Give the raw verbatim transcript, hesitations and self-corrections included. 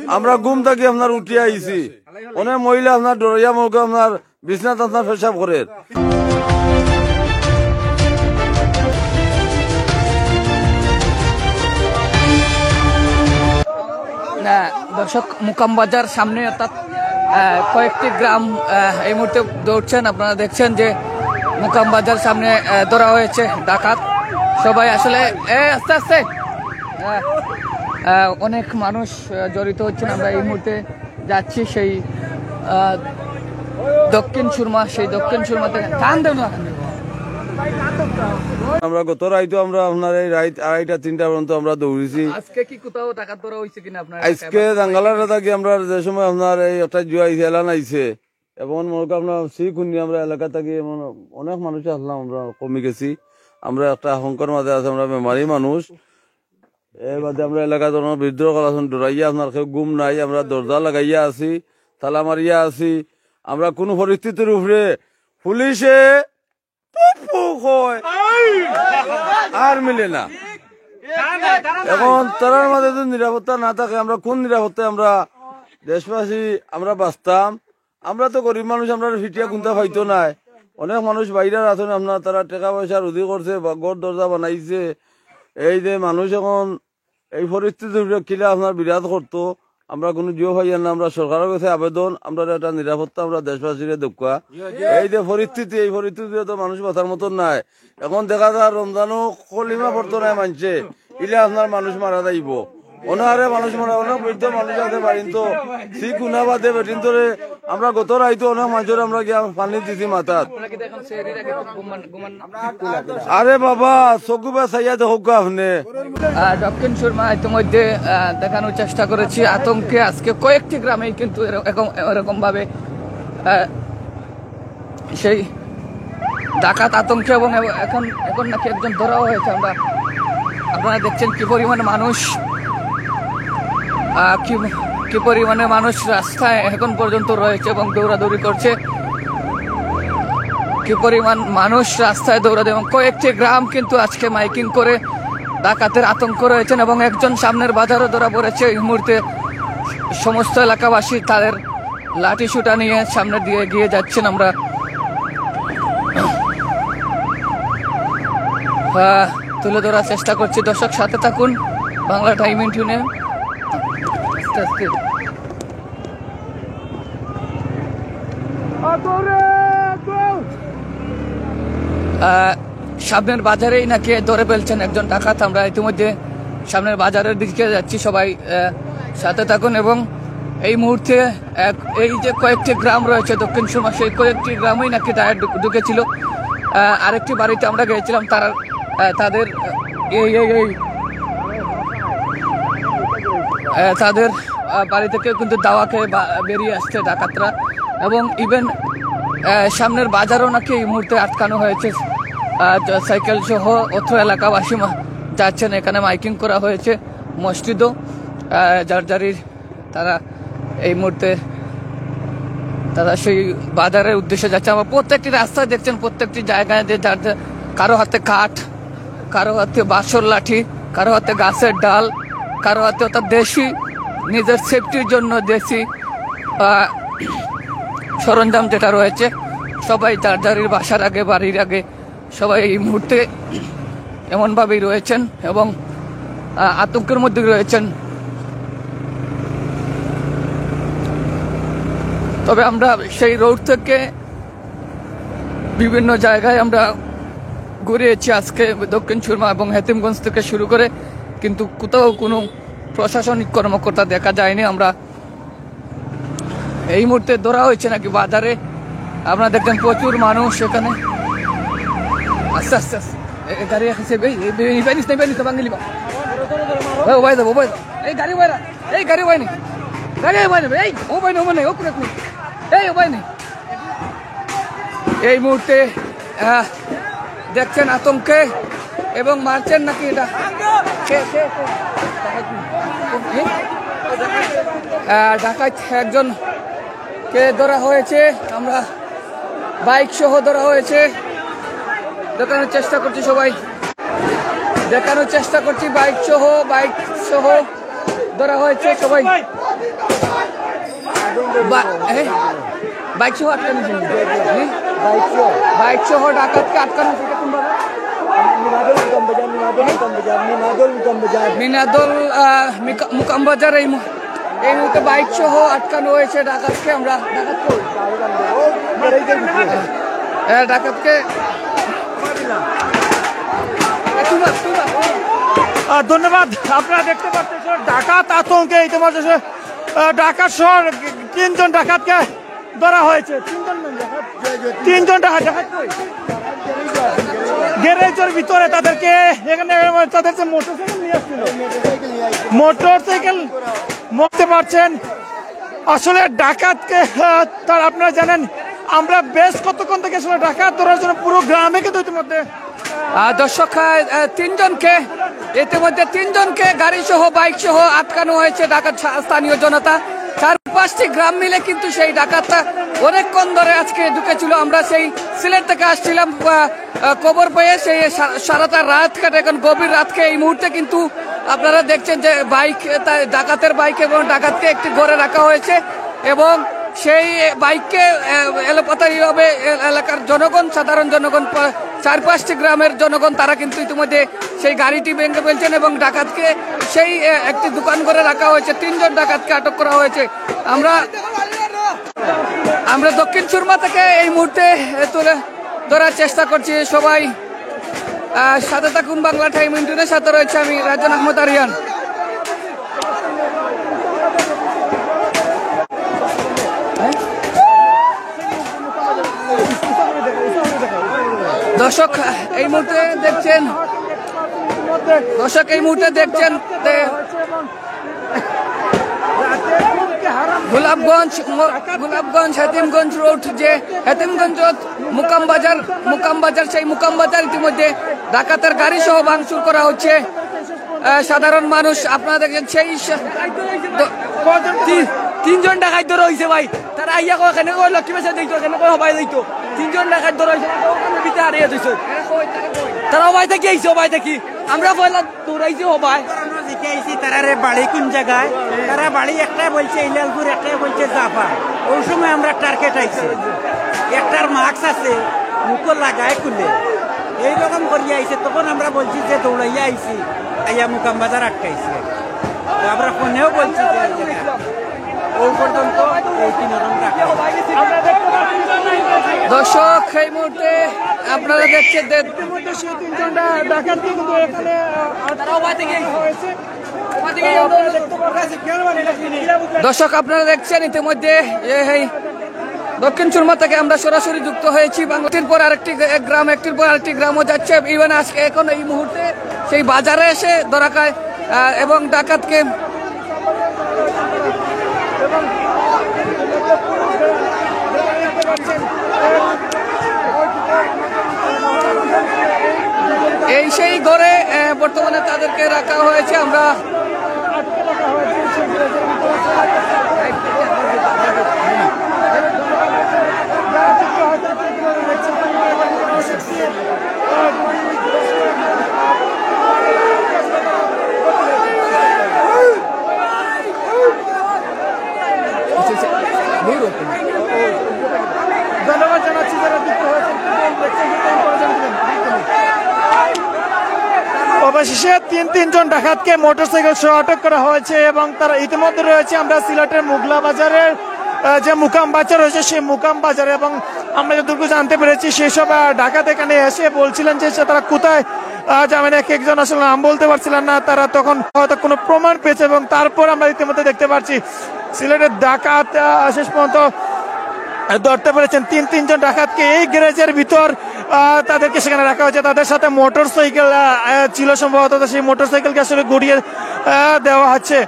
আমরা ঘুম থাকি আপনার উঠিয়া আইছি, অনেক মহিলা আপনার ডরাইয়া মনে করেন আপনার বিছনাত আপনার পেশাব করের। আহ, দর্শক, মুকাম বাজার সামনে অর্থাৎ আহ, কয়েকটি গ্রাম আহ, এই মুহূর্তে দৌড়ছেন। আপনারা দেখছেন যে মুকাম বাজার সামনে আহ, ধরা হয়েছে ডাকাত। সবাই আসলে, এ, আস্তে আস্তে। আহ, আহ, অনেক মানুষ আহ, জড়িত হচ্ছেন। আমরা এই মুহূর্তে যাচ্ছি সেই আহ, দক্ষিণ সুরমা, সেই দক্ষিণ সুরমা থেকে। টান দেও না। আমরা গত রাইতও আমরা আপনার এই রাইত আড়াইটা তিনটা পর্যন্ত আমরা দৌড়িছি। আজকে কি কোথাও ডাকাত ধরা হয়েছে কিনা আপনার এলাকায়? আজকে জাঙ্গালাটা থাকি আমরা যে সময় আপনার এই একটা জুয়া আইছে, এলান আইছে, এবং মনে করেন আপনার সি খুন্নি আমরা এলাকা থাকি এমন অনেক মানুষ আসলাম, আমরা কমে গেছি। আমরা একটা আশঙ্কার মাঝে আছে, আমরা বেমারি মানুষ। এর বাদে আমরা এলাকাত অনেক বৃদ্ধ সকল আছেন, ডরাইয়া আপনার কেউ ঘুম নাই, আমরা দরজা লাগাইয়া আছি, তালা মারিয়া আছি। আমরা কোনো পরিস্থিতির উপরে পুলিশে পু পু কয়, আর মিলে না। এখন তারার মাঝে যদি নিরাপত্তা না থাকে, আমরা কোন নিরাপত্তায় আমরা দেশবাসী আমরা বাঁচতাম? আমরা তো গরিব মানুষ, আমরা ফিটিয়া কুন্তা পাইতো নাই। অনেক মানুষ বাইরে আছেন, আপনার তারা টাকা পয়সা রুজি করছে বা ঘর দরজা বানাইছে। এই যে মানুষ এখন এই পরিস্থিতির উপরে কিলা আপনার বিরাজ করতো, আমরা কোনো জিও পাইয়ার না। আমরা সরকারের কাছে আবেদন, আমরা একটা নিরাপত্তা আমরা দেশবাসীরে দেউক্কা। এই যে পরিস্থিতি, এই পরিস্থিতিতে তো মানুষ বাঁচার মতন নাই। এখন দেখা যায় রমজানও কলিমা পড়তো নাই মানষে, ইলে আপনার মানুষ মারা যাইব। অনারে মানুষ মারা, অনেক বৃদ্ধ মানুষ আছে বাড়িন তো, ঠিক উনা বাদে বেটিন ধরে আমরা গত রাইতো অনেক মানুষের আমরা গিয়া পানি দিছি মাথাত। আরে বাবা, চকু বা চাইয়া দেখউক্কা আপনি। আহ, দক্ষিণ সুরমা ইতিমধ্যে আহ, দেখানোর চেষ্টা করেছি আতঙ্কে আজকে কয়েকটি গ্রামেই কিন্তু এর-, এরকম এরকম ভাবে আহ, সেই ডাকাত আতঙ্কে এবং এ-, এখন এখন নাকি একজন ধরাও হয়েছে। আমরা আপনারা দেখছেন কি পরিমাণ মানুষ, আহ, কি কি পরিমাণে মানুষ রাস্তায় এখন পর্যন্ত রয়েছে এবং দৌড়াদৌড়ি করছে। কি পরিমাণ মানুষ রাস্তায় দৌড়াদৌড়ি এবং কয়েকটি গ্রাম কিন্তু আজকে মাইকিং করে ডাকাতের আতঙ্ক রয়েছেন এবং একজন সামনের বাজারও ধরা পড়েছে। এই মুহূর্তে সমস্ত এলাকাবাসী তাদের লাঠি সুটা নিয়ে সামনের দিকে এগিয়ে যাচ্ছেন। আমরা আহ, তুলে ধরার চেষ্টা করছি। দর্শক, সাথে থাকুন বাংলা টাইম ইনটুনে। আস্তে আস্তে। আহ, সামনের বাজারেই নাকি ধরে ফেলছেন একজন ডাকাত। আমরা ইতিমধ্যে সামনের বাজারের দিকে যাচ্ছি, সবাই আহ, সাথে থাকুন। এবং এই মুহূর্তে এক, এই যে কয়েকটি গ্রাম রয়েছে দক্ষিণ সুরমা, সেই কয়েকটি গ্রামেই নাকি ডাকাত ঢুক-, ঢুকেছিল। আহ, আরেকটি বাড়িতে আমরা গিয়েছিলাম, তারা আহ, তাদের আহ, এই এই এই আহ, তাদের আহ, বাড়ি থেকে কিন্তু দাওয়া খেয়ে বা- বেরিয়ে আসছে ডাকাতরা। এবং ইভেন সামনের বাজারও নাকি এই মুহূর্তে আটকানো হয়েছে। আহ, য- সাইকেল সহ অত্র এলাকাবাসী মা- যাচ্ছেন, এখানে মাইকিং করা হয়েছে। মসজিদও আহ, যার যারির তারা এই মুহূর্তে তারা সেই বাজারের উদ্দেশ্যে যাচ্ছে। আমরা প্রত্যেকটি রাস্তা দেখছেন, প্রত্যেকটি জায়গায় যে যার যার, কারো হাতে কাঠ, কারো হাতে বাঁশর লাঠি, কারো হাতে গাছের ডাল, কারো হাতে অর্থাৎ দেশি, নিজের সেফটির জন্য দেশি আহ, সরঞ্জাম যেটা রয়েছে, সবাই যার যারির বাসার আগে, বাড়ির আগে সবাই এই মুহূর্তে এমনভাবেই রয়েছেন এবং আহ, আতঙ্কের মধ্যে রয়েছেন। তবে আমরা সেই রোড থেকে বিভিন্ন জায়গায় আমরা ঘুরে এসেছি আজকে দক্ষিণ সুরমা এবং হেতিমগঞ্জ থেকে শুরু করে, কিন্তু কোথাও কোনো প্রশাসনিক কর্মকর্তা দেখা যায়নি। আমরা এই মুহূর্তে ধরা হয়েছে নাকি বাজারে, আপনারা দেখছেন প্রচুর মানুষ এখানে। আস্তে আস্তে আস্তে। এ, এ, গাড়ি এখন সে, এই, এই, এই, এই, বাইনিস না, বাইনিস না, বাঙালি বা। ওই, ওই যাবো, ওই যাবো। এই গাড়ি বাইরা, এই গাড়ি বাইনি। গাড়ি বাইনি, এই, ও বাইনি, ও বাইনি, ও করে, এই, ও বাইনি। এই মুহূর্তে, আহ, দেখছেন আতঙ্কে এবং মারছেন নাকি এটা? কে, কে, কে? আহ, ডাকাত একজন কে ধরা হয়েছে, আমরা বাইক সহ ধরা হয়েছে, দেখানোর চেষ্টা করছি সবাই, দেখানোর চেষ্টা করছি বাইক সহ, বাইক সহ ধরা হয়েছে সবাই। বা- এ? বাইক সহ আটকানো হয়েছে। এ? বাইক সহ। বাইক সহ ডাকাতকে আটকানো হয়েছে। এটা কোন বাজার? নিমাদল মুকাম বাজার, নিমাদল মুকাম বাজার, নিমাদল মুকাম বাজার। মিনাদল, আহ, মিকা- মুকাম বাজার। এই মু- এই মুহূর্তে বাইক সহ আটকানো হয়েছে ডাকাতকে। আমরা ডাকাত কই? এ, ডাকাতকে আহ, ধন্যবাদ। আপনারা দেখতে পাচ্ছেন, ডাকাত আতঙ্কে ইতিমধ্যে সে, আহ, ডাকাত সহ তিনজন ডাকাতকে ধরা হয়েছে। তিনজন না, ডাকাত, তিনজন ডাকাত, ডাকাত কই? গ্যারেজের ভিতরে তাদেরকে এখানে তাদের যে মোটরসাইকেল নিয়ে আসছিল, মোটরসাইকেল মারতে পারছেন। আসলে ডাকাতকে, আহ, তার আপনারা জানেন, আমরা বেশ কতক্ষণ থেকে আসলে ডাকাত ধরার জন্য পুরো গ্রামে কিন্তু ইতিমধ্যে আহ, দর্শক, আহ, আহ, তিনজনকে, ইতিমধ্যে তিনজনকে গাড়ি সহ, বাইক সহ আটকানো হয়েছে ডাকাত সা- স্থানীয় জনতা। চার পাঁচটি গ্রাম মিলে কিন্তু সেই ডাকাতটা অনেকক্ষণ ধরে আজকে ঢুকেছিল। আমরা সেই সিলেট থেকে আসছিলাম, আহ, আহ, খবর পেয়ে সেই সা- সারাটা রাত কাটে, এখন গভীর রাতকে এই মুহূর্তে কিন্তু আপনারা দেখছেন যে বাইক, আহ, তা- ডাকাতের বাইক এবং ডাকাতকে একটি ঘরে রাখা হয়েছে এবং সেই বাইককে, আহ, এলোপাতাড়িভাবে এ- এলাকার জনগণ, সাধারণ জনগণ, পা- চার পাঁচটি গ্রামের জনগণ, তারা কিন্তু ইতিমধ্যে সেই গাড়িটি ভেঙে ফেলছেন এবং ডাকাতকে সেই, আহ, একটি দোকান ঘরে রাখা হয়েছে। তিনজন ডাকাতকে আটক করা হয়েছে। আমরা আমরা দক্ষিণ সুরমা থেকে এই মুহূর্তে, আহ, তুলে ধরার চেষ্টা করছি সবাই। আহ, সাথে থাকুন বাংলা টাইম ইন্টুনের সাথে রয়েছে আমি রাজন আহমদ আরিয়ান। দর্শক এই মুহূর্তে দেখছেন, দর্শক এই মুহূর্তে দেখছেন যে গোলাপগঞ্জ, মো- গোলাপগঞ্জ হেতিমগঞ্জ রোড, যে হেতিমগঞ্জ রোড, মুকাম বাজার, মুকাম বাজার, সেই মুকাম বাজার ইতিমধ্যে ডাকাতের গাড়ি সহ ভাঙচুর করা হচ্ছে। আহ, সাধারণ মানুষ আপনারা দেখছেন সেই স- দ- তিন- তিনজন ডাকাত ধরা হইছে ভাই। তারা আইয়া কয়, কেনে কয় লক্ষ্মী বেচা দিত, কেনে কয় হবাই দিত। তিনজন ডাকাত ধরা হইছে, তারা ওখানে ভিতরে হারিয়ে দিছে। তারা হবাই থাকি আইছে, হবাই থাকি। আমরা পয়লা দৌড়াইছি হবাই। জিকাইছি তারারে বাড়ি কোন জায়গায়, তারা বাড়ি একটা বলছে ইলালপুর, একটা বলছে জাফা। ওই সময় আমরা টার্গেট আইছে, একটার মাস্ক আছে, মুখো লাগায় খুলে, এইরকম করিয়া আইছে। তখন আমরা বলছি যে দৌড়াইয়া আইছি, আইয়া মুকাম বাজার আটকাইছে। তো আমরা ফোনেও বলছি যে এই জায়গায়। ওই পর্যন্ত এই তিনজন রাখা। দর্শক এই মুহূর্তে আপনারা দেখছেন যে ইতিমধ্যে সেই তিনজন ডা- ডাকাতকে কিন্তু এখানে, আহ, আটক করা হয়েছে। দর্শক আপনারা দেখছেন ইতিমধ্যে যে এই দক্ষিণ সুরমা থেকে আমরা সরাসরি যুক্ত হয়েছি। বাংলাদেশের পর আরেকটি, এক গ্রাম, একটির পর আরেকটি গ্রামও যাচ্ছে। ইভেন আজকে এখন এই মুহূর্তে সেই বাজারে এসে ধরা খায়, আহ, এবং ডাকাতকে এই সেই ঘরে, আহ, বর্তমানে তাদেরকে রাখা হয়েছে। আমরা ধন্যবাদ জানাচ্ছি যারা যুক্ত হয়েছেন। অবশেষে তিন তিনজন ডাকাতকে মোটরসাইকেল সহ আটক করা হয়েছে এবং তারা ইতিমধ্যে রয়েছে আমরা সিলেটের মোগলা বাজারের, আহ, যে মুকাম বাজার রয়েছে সেই মুকাম বাজারে। এবং আমরা যতটুকু জানতে পেরেছি সেই সব, আহ, ডাকাত এখানে এসে বলছিলেন যে সে তারা কোথায়, আহ, যাবেন। এক একজন আসলে নাম বলতে পারছিলেন না, তারা তখন হয়তো কোনো প্রমাণ পেয়েছে এবং তারপর আমরা ইতিমধ্যে দেখতে পাচ্ছি সিলেটের ডাকাত, আহ, শেষ পর্যন্ত ধরতে পেরেছেন তিন তিনজন ডাকাতকে। এই গ্যারেজের ভিতর, আহ, তাদেরকে সেখানে রাখা হয়েছে, তাদের সাথে মোটরসাইকেল, আহ, আহ, ছিল সম্ভবত, তো সেই মোটরসাইকেলকে আসলে ঘুরিয়ে, আহ, দেওয়া হচ্ছে।